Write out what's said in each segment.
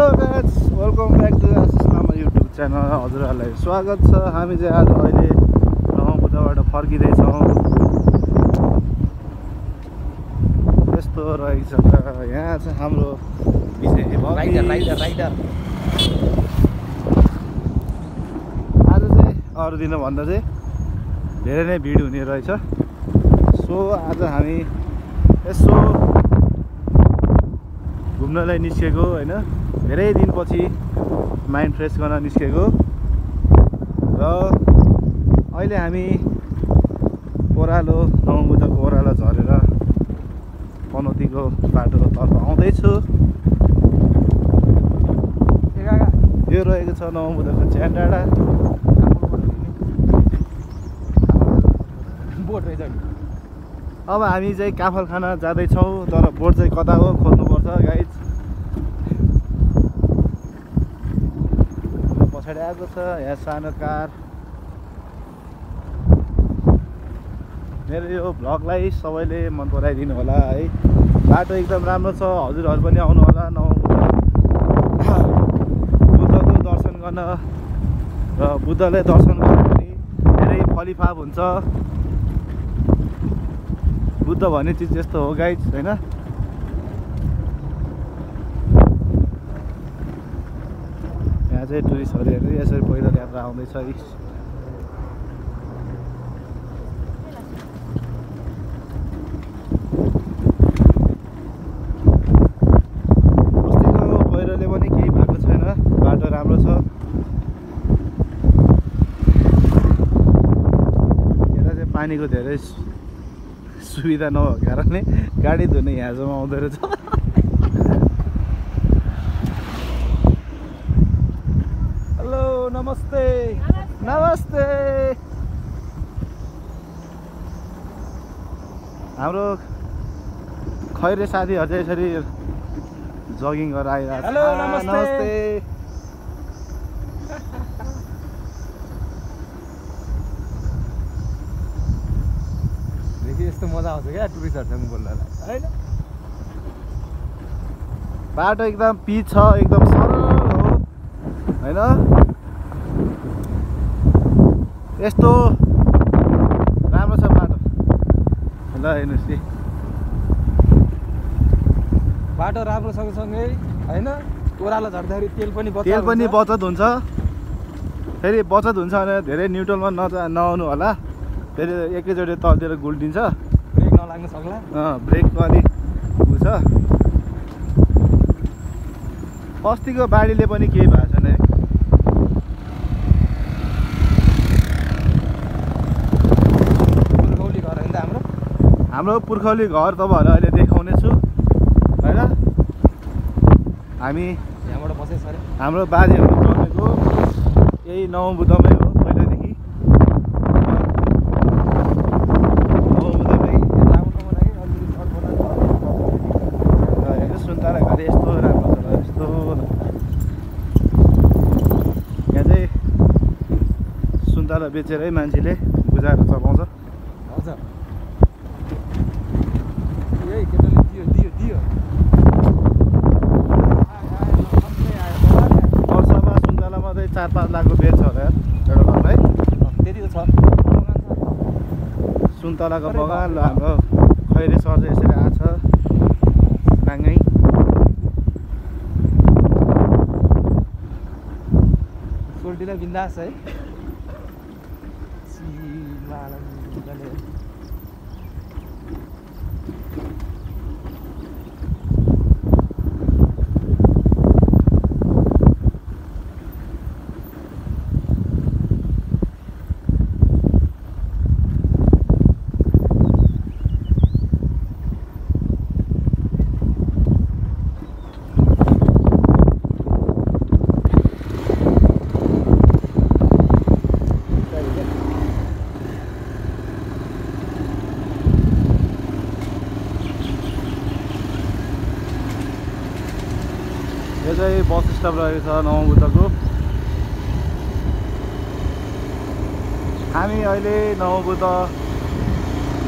Hello guys, welcome back to Ashish Lama YouTube channel. हजुरहरूलाई स्वागत छ। हामी चाहिँ आज अहिले नवबुद्धबाट फर्किँदैछौँ। यस्तो रहेछ त यहाँ चाहिँ हाम्रो विजय राइडर आज चाहिँ अरू दिनभन्दा चाहिँ धेरै नै भिड हुने रहेछ। सो आज हामी यसो घुम्नलाई निस्केको होइन, धेरै दिनपछि माइन्ड फ्रेस गर्न निस्केको। र अहिले हामी ओह्रालो नवबुद्धको ओह्रालो झरेर पनौतीको बाटोतर्फ आउँदैछु। यो रहेको छ नवबुद्धको च्यान डाँडा। बोट रहेछ। अब हामी चाहिँ काफल खान जाँदैछौँ, तर बोट चाहिँ कता हो खोज्नुपर्छ गाइज। पछाडि आएको छ यहाँ सानो कार। मेरो यो भ्लगलाई सबैले मन पराइदिनु होला है। बाटो एकदम राम्रो छ, हजुरहरू पनि आउनु होला बुद्धको दर्शन गर्न। र बुद्धलाई दर्शन गर्नु पनि धेरै फलिफाप हुन्छ। बुद्ध भन्ने चिज यस्तो हो गाइज होइन। यहाँ चाहिँ टुरिस्टहरू यसरी पैदल यात्रा आउँदैछ। अस्तिको पहिरोले पनि केही भएको छैन, बाटो राम्रो छ। यता चाहिँ पानीको धेरै सुविधा नभएको कारणले गाडी धुने यहाँसम्म आउँदो रहेछ। हेलो नमस्ते नमस्ते। हाम्रो खैरे साथीहरू चाहिँ यसरी जगिङ गरेर आइरहेको छ। हेलो नमस्ते। यस्तो मजा आउँछ क्या टुरिस्टहरूसँग बोल्नलाई होइन। बाटो एकदम पिच छ, एकदम सरल हो होइन। यस्तो राम्रो छ बाटो। ल हेर्नुहोस् कि बाटो राम्रो सँगसँगै होइन, ओह्रालो झर्दाखेरि तेल पनि बचत हुन्छ। फेरि बचत हुन्छ भने धेरै न्युट्रलमा नआउनु होला, फेरि एकैचोटि तलतिर गुल्टिन्छ, ब्रेक नलाग्न सक्ला। ब्रेकको अलिक उ छ। अस्तिको बाढीले पनि केही भएको छैन है। पुर्खौली घर होइन त हाम्रो पुर्खौली घर तपाईँहरू अहिले देखाउने छु होइन। हामी यहाँबाट बसेको छ अरे। हाम्रो बाजेहरू जन्मेको यही नवबुद्धमै हो पहिलादेखि। नवबुद्धमै हेर्नु सुन्तला घरि यस्तो राम्रो छ। यस्तो यहाँ चाहिँ सुन्तला बेचेरै मान्छेले गुजारा चलाउँछ। हजुर यही केटाले दियो वर्षमा सुन्तलामा चाहिँ 4-5 लाखको बेच छ होला यार एउटा घर है। त्यति त छ। सुन्तलाको बगान। ल हाम्रो खैरे सर चाहिँ यसरी आएको छ नाङ्गै। सोल्टीलाई बिन्दास है। यो चाहिँ बस स्टप रहेको छ नवबुद्धको। हामी अहिले नवबुद्ध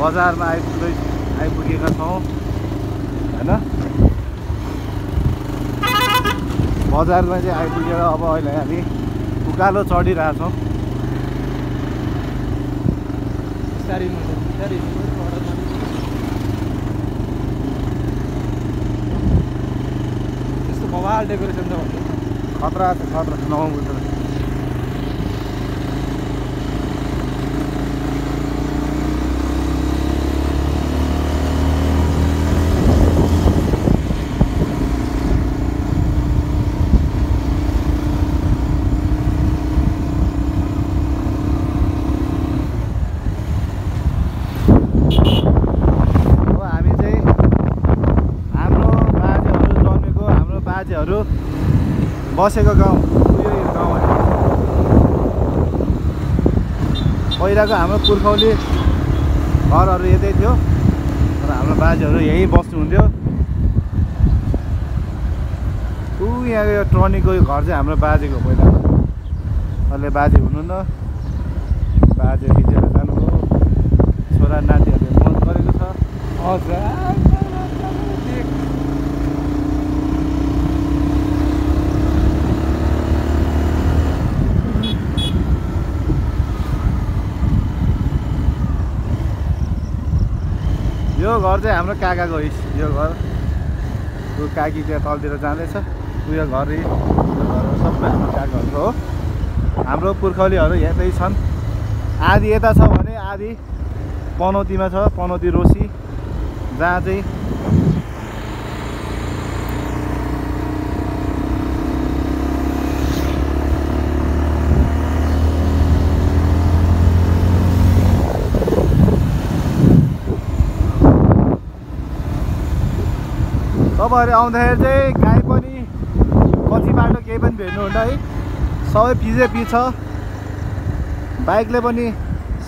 बजारमा आइपुगेका छौँ हैन। बजारमा चाहिँ आइपुगेर अब अहिले हामी उकालो चढिरहेछौँ। त्यस्तो बवाल डेकोरेसन छ भन्नु खतरा छ खतरा नहुँदैन। बसेको गाउँ यो गाउँ पहिलाको हाम्रो पुर्खौली घरहरू यतै थियो र हाम्रो बाजेहरू यहीँ बस्नुहुन्थ्यो। यहाँको यो ट्रनीको यो घर चाहिँ हाम्रो बाजेको पहिला। अहिले बाजे हुनुहुन्न, बाजे बितेर जानुभयो, छोरा नातिहरूले मौज गरेको छ। हजुर यो घर चाहिँ हाम्रो काकाको यो घर। त्यो काकी त्यहाँ तलतिर जाँदैछ। उयो घर सबै हाम्रो काकाहरूको हो। हाम्रो पुर्खौलीहरू यतै छन्। आधी यता छ भने आधी पनौतीमा छ, पनौती रोसी, जहाँ चाहिँ तपाईँहरू आउँदाखेरि चाहिँ गाई पनि कति बाटो केही पनि भेट्नुहुन्न है। सबै पिजै पिज छ। बाइकले पनि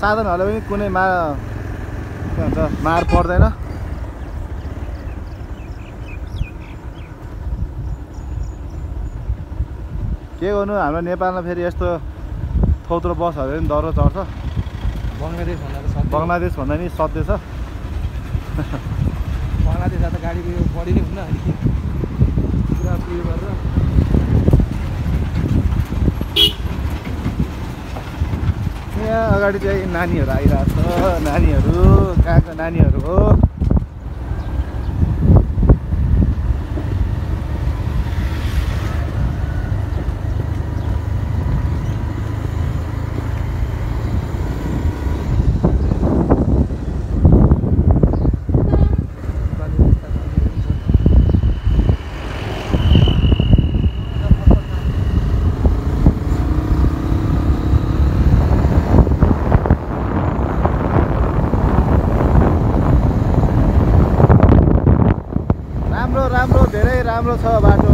साधनहरूले पनि कुनै के भन्छ मार पर्दैन। के गर्नु, हाम्रो नेपालमा फेरि यस्तो थोत्रो बसहरू पनि डह्रो चढ्छ। बङ्गलादेश भन्दा नि सत्य छ। बङ्गलादेश जाँदा गाडीको यो बढी नै हुन्न पुरा उयो गरेर। यहाँ अगाडि चाहिँ नानीहरू आइरहेको छ। नानीहरू कहाँको नानीहरू हो। धेरै राम्रो छ बाटो।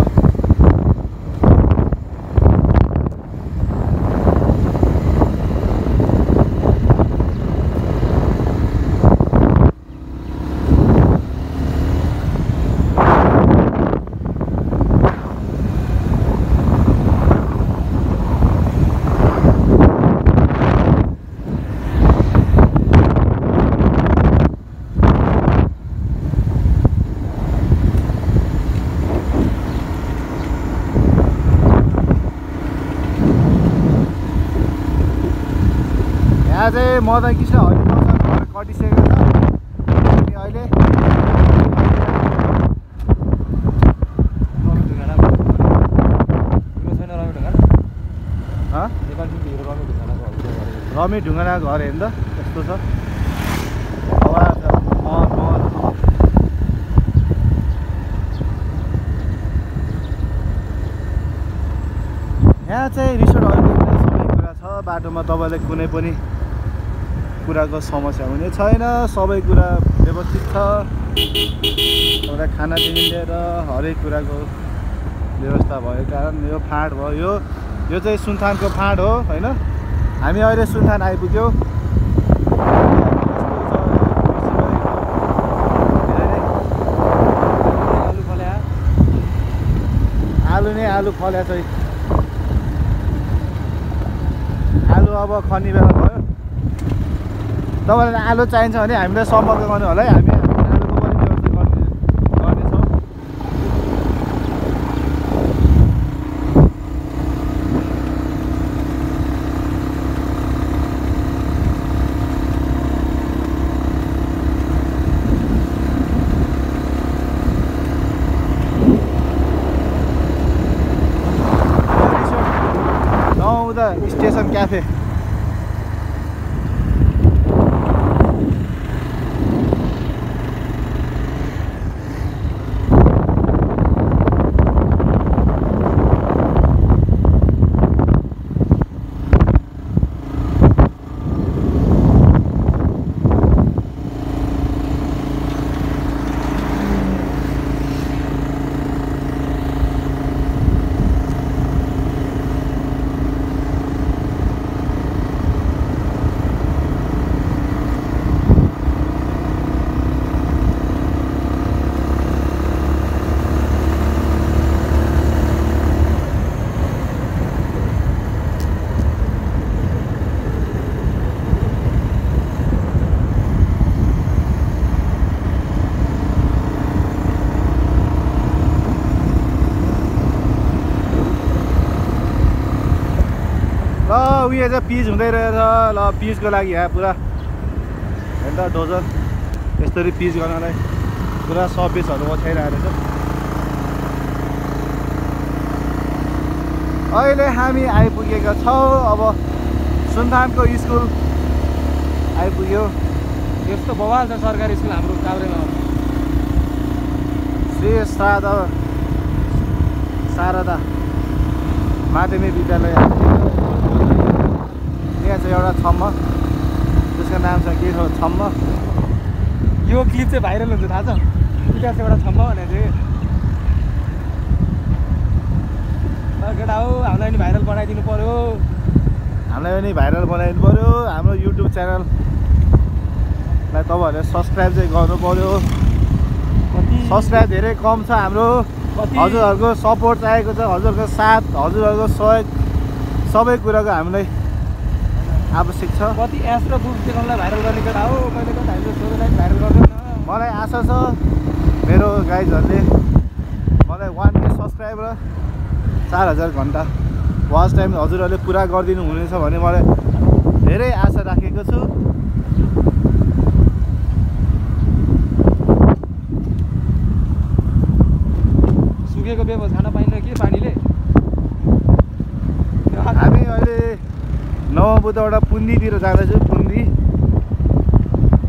यहाँ चाहिँ मदन कृष्ण हरिप्रसाद घर कटिसकेको छ। अनि अहिले रमी ढुङ्गाना घर हेर्नु त कस्तो छ। यहाँ चाहिँ रिसोर्टहरूको सबै कुरा छ। बाटोमा तपाईँलाई कुनै पनि कुराको समस्या हुने छैन। सबै कुरा व्यवस्थित छ। तपाईँलाई खानादेखि लिएर हरेक कुराको व्यवस्था भएको कारण यो फाँट भयो। यो चाहिँ सुनथानको फाँट हो होइन। हामी अहिले सुनथान आइपुग्यौँ। आलु नै आलु फल्या चाहिँ आलु अब खनी बेला भयो। तपाईँलाई आलु चाहिन्छ भने हामीलाई सम्पर्क गर्नु होला है। हामी आलुको पनि व्यवस्था गर्नेछौँ। क्याफे। ल उयो चाहिँ पिच हुँदै रहेछ। ल पिचको लागि यहाँ पुरा हेर्नु त डोजर यसरी पिच गर्नलाई पुरा सर्भिसहरू ओछ्याइरहेको रहेछ। अहिले हामी आइपुगेका छौँ अब सुनथानको स्कुल आइपुग्यो। यस्तो बवाल छ सरकारी स्कुल हाम्रो काभ्रेमा। श्री शारदा माध्यमिक विद्यालय। यहाँ चाहिँ एउटा छम्म, त्यसको नाम छ के हो छम्म। यो क्लिप चाहिँ भाइरल हुन्छ थाहा छ? त्यहाँ चाहिँ एउटा छम्म भने चाहिँ केटा हो हामीलाई नि भाइरल बनाइदिनु पर्यो। हामीलाई पनि भाइरल बनाइदिनु पर्यो। हाम्रो युट्युब च्यानललाई तपाईँहरूले सब्सक्राइब चाहिँ गर्नु पर्यो। सब्सक्राइब धेरै कम छ हाम्रो। हजुरहरूको सपोर्ट चाहिएको छ, हजुरहरूको साथ, हजुरहरूको सहयोग, सबै कुराको हामीलाई आवश्यक छ। कति एस र बुक देखाउनलाई भाइरल गर्ने केटा हो। मैले कता हामीले सोधेलाई भाइरल गर्दैन। मलाई आशा छ मेरो गाइजहरूले मलाई 1K सब्सक्राइब र 4000 घन्टा वाच टाइम हजुरहरूले पुरा गरिदिनु हुनेछ भन्ने मलाई धेरै आशा राखेको छु। सुकेको बेबस खान पाइन्न कि पानीले। हामी अहिले नवबुद्धबाट पुन्डीतिर जाँदैछु। पुन्डी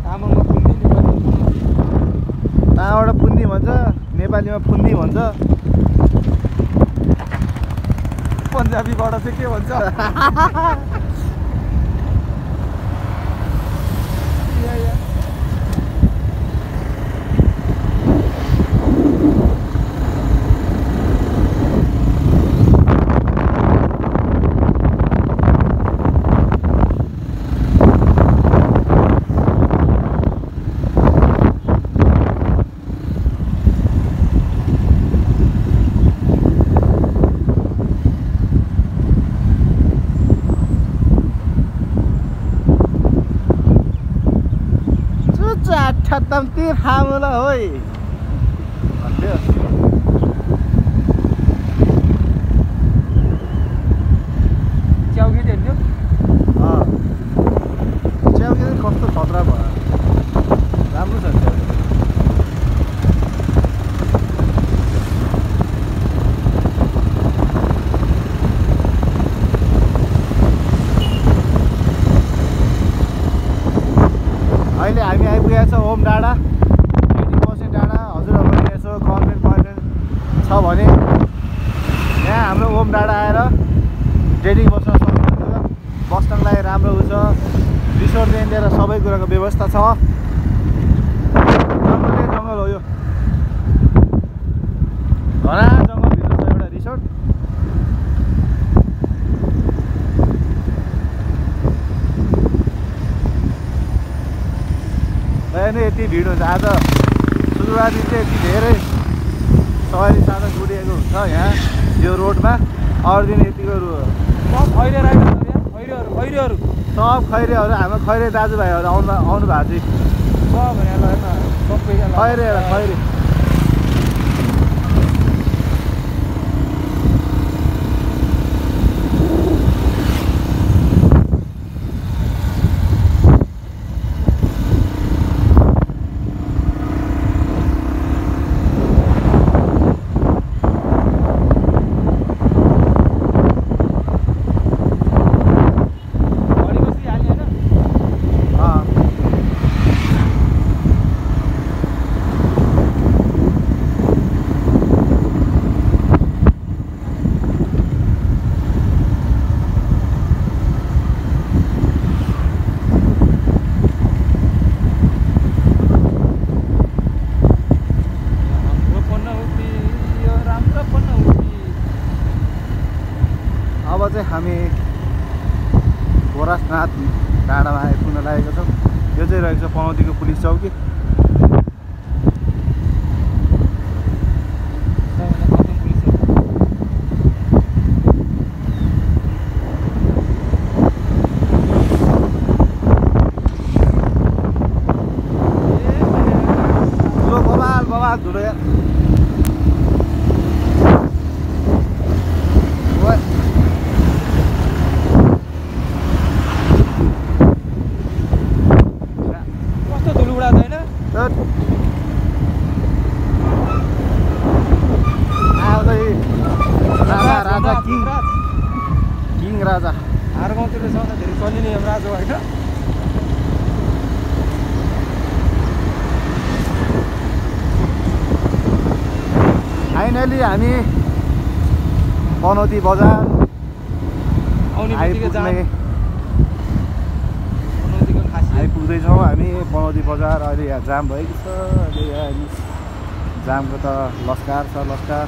तामाङमा पुन्दी, नेपालीमा पुन्दी। त्यहाँबाट पुन्डी भन्छ, नेपालीमा पुन्डी भन्छ, पन्जाबीबाट चाहिँ के भन्छ? खत्तमती फामुला होय भन्थ्यो। च्याउकी हेर्नु च्याउकी चाहिँ कस्तो खतरा भयो। राम्रो छ च्याउकी। अहिले हामी आइपुगेका छौँ होम डाँडा, 80% डाँडा। हजुरहरू पनि यसो कन्टेन्ट छ भने यहाँ हाम्रो होम डाँडा आएर डेली बस्न सक्नुहुन्छ। बस्नलाई राम्रो हुन्छ। रिसोर्टदेखि लिएर सबै कुराको व्यवस्था छ। जङ्गलै जङ्गल हो यो, घना जङ्गलभित्र छ एउटा रिसोर्ट। नै यति भिड हुन्छ। आज सुरुवात दिन चाहिँ यति धेरै सवारी साधन जुडिएको हुन्छ यहाँ यो रोडमा। अरू दिन यतिको सब खैरे राइडरहरू यहाँ, खैरेहरू सब खैरेहरू हाम्रो खैरे दाजुभाइहरू आउनु भएको थियो। सब भने ल हेर्न सबैजना खैरे खैरे चाहिँ हामी गोरखनाथ डाँडामा आइपुग्न लागेको छौँ। यो चाहिँ रहेको छ पनौतीको पुलिस चौकी। धुलो बबाल बबाल धुलो यार। कस्तो धुलो उडाउँदैन राजा किङ राजा हाम्रो गाउँतिर सबभन्दा धेरै चलिने यमराज हो होइन। फाइनली हामी पनौती बजार आउने बित्तिकै जाम पनौतीको खासियत। आइपुग्दैछौँ हामी पनौती बजार। अहिले यहाँ जाम भएको छ। अहिले यहाँ जामको त लस्कार छ लस्कार।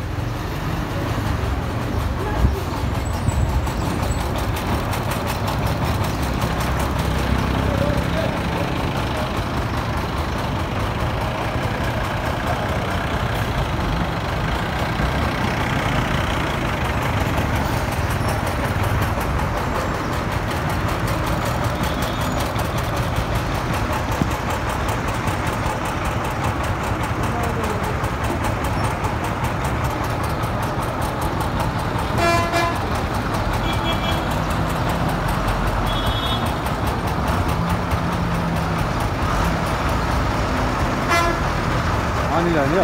अनि जाने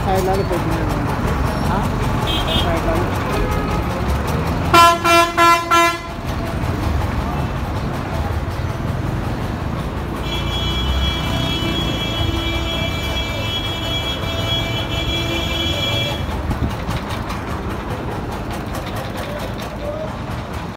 साइड लाग्यो